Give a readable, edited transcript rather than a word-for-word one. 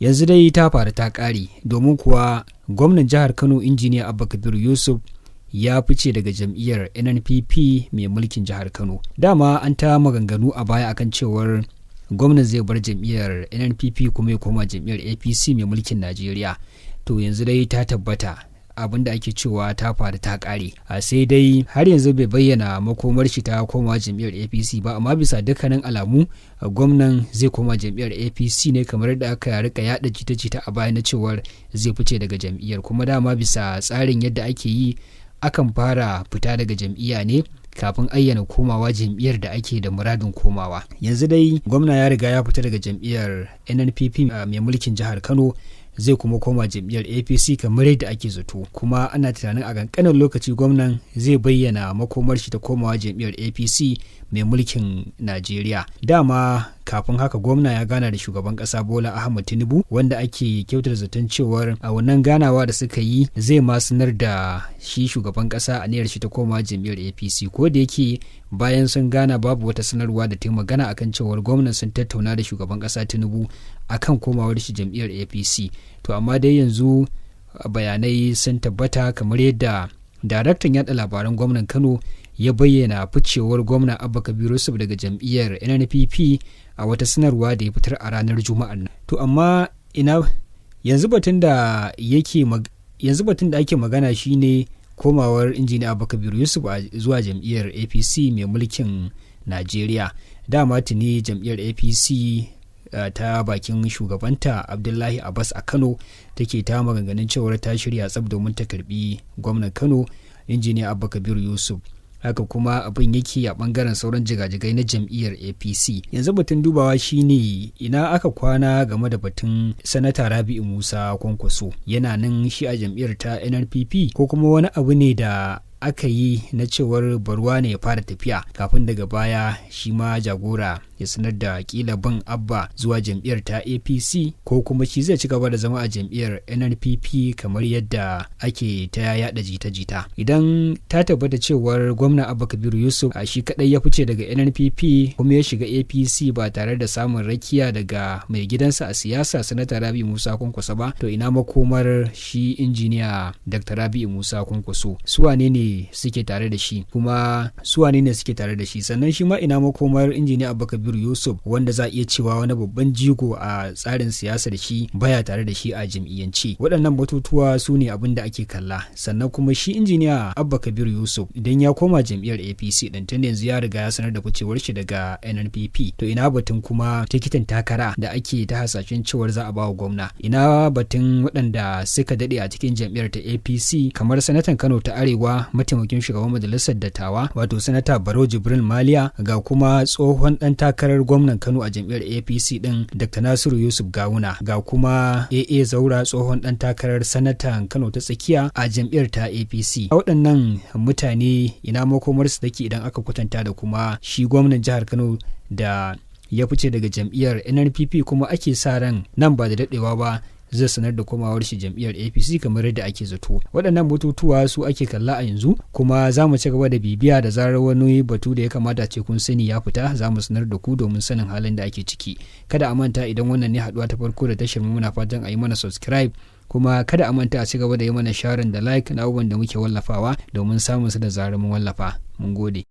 Yanzu dai ta faru ta ƙare, domin kuwa gwamnan jihar Kano, Injiniya Abba Kabir Yusuf, ya fice daga jam'iyyar NNPP mai mulkin jihar Kano. Dama an ta maganganu a baya akan cewar gwamnan zai bar jam'iyyar NNPP kuma ya koma jam'iyyar APC mai mulkin Najeriya. To yanzu dai ta tabbata, abin da ake cewa ta faru ta kare. A sai dai har yanzu bai bayyana makomar shi ta koma jam'iyyar APC ba, amma bisa dukkanin alamu gwamnan zai koma jam'iyyar APC ne, kamar da aka rika yada jita-jita a baya na cewar zai fice daga jam'iyyar. Kuma dama bisa tsarin yadda ake yi, akan fara fita daga jam'iyya ne kafin ayyana komawa jam'iyyar da ake da muradin komawa. Yanzu dai gwamna ya riga ya fita daga jam'iyyar NNPP mai mulkin jihar Kano, zai kuma koma jam'iyyar APC kamar yadda ake zato. Kuma ana tunanin a kankanin lokaci gwamnan zai bayyana makomar shi ta komawa jam'iyyar APC mai mulkin Najeriya. Dama kafin haka gwamna ya gana da shugaban kasa Bola Ahmad Tinubu, wanda ake kyautar zaton cewar a wannan ganawa da suka yi zai ma sanar da shi shugaban kasa aniyar shi ta koma jam'iyyar APC. Ko da yake bayan sun gana babu wata sanarwa da ta magana akan cewar gwamnan sun tattauna da shugaban kasa Tinubu akan komawar shi jam'iyyar APC. To amma dai yanzu bayanai sun tabbata, kamar yadda daraktan yada labaran gwamnan Kano ya bayyana ficewar gwamna Abba Kabiru Yusuf daga jam'iyyar NNPP a wata sanarwa da ya fitar a ranar Juma'ar nan. To amma ina yanzu batun da ake magana shine komawar Injiniya Abba Kabiru Yusuf zuwa jam'iyyar APC mai mulkin Najeriya. Dama tuni jam'iyyar APC ta bakin shugabanta Abdullahi Abbas a Kano take ta maganganun cewar ta shirya tsab domin ta karbi gwamnan Kano, Injiniya Abba Kabiru Yusuf. Haka kuma abin yake a bangaren sauran jigajigai na jam'iyyar APC. Yanzu batun dubawa shine ina aka kwana game da batun Sanata Rabi'u Musa Kwankwaso. Yana nan shi a jam'iyyar ta NNPP, ko kuma wani abu ne da aka yi na cewar barwa ne ya fara tafiya kafin daga baya shi ma jagora ya sanar da kila ban Abba zuwa jam'iyyar ta APC, ko kuma shi zai ci gaba da zama a jam'iyyar NNPP kamar yadda ake ta yada jita-jita? Idan ta tabbata cewar gwamna Abba Kabiru Yusuf a shi kadai ya fice daga NNPP kuma ya shiga APC ba tare da samun rakiya daga mai gidansa a siyasa, Sanata Rabi'u Musa Kwankwaso ba, to ina makomar shi Injiniya Dr. Rabi'u Musa Kwankwaso? Su wane ne suke tare da shi? Kuma su wane ne suke tare da shi? Sannan shi ma ina makomar Injiniya Abba Kabiru Yusuf, wanda za a iya cewa wani babban jigo a tsarin siyasa da shi baya tare da shi a jam'iyyance? Waɗannan batutuwa su ne abin da ake kalla. Sannan kuma shi Injiniya Abba Kabiru Yusuf, idan ya koma jam'iyyar APC din, tun yanzu ya riga ya sanar da ficewar shi daga NNPP, to ina batun kuma tikitin takara da ake ta hasashen cewar za a ba wa gwamna? Ina batun waɗanda suka daɗe a cikin jam'iyyar ta APC, kamar sanatan Kano ta Arewa, mataimakin shugaban majalisar dattawa, wato Sanata Barau Jibril Maliya, ga kuma tsohon dan takarar gwamnan Kano a jam'iyyar APC din, Dr. Nasiru Yusuf Gawuna, ga kuma AA Zaura, tsohon dan takarar sanatan Kano ta Tsakiya a jam'iyyar ta APC? Waɗannan mutane ina makomarsu take idan aka kwatanta da kuma shi gwamnan jihar Kano da ya fice daga jam'iyyar NNPP, kuma ake sa ran nan ba da daɗewa ba zai sanar da komawar shi jam'iyyar APC kamar yadda ake zato? Waɗannan batutuwa su ake kalla a yanzu, kuma za mu ci gaba da bibiya. Da zarar wani batu da ya kamata ce kun sani ya fita, za mu sanar da ku domin sanin halin da ake ciki. Kada a manta, idan wannan ne haɗuwa ta farko da tashar mu, muna fatan a yi mana subscribe, kuma kada a manta a ci gaba da yi mana sharing da like na abubuwan da muke wallafawa domin samun su da zarar mun wallafa. Mun gode.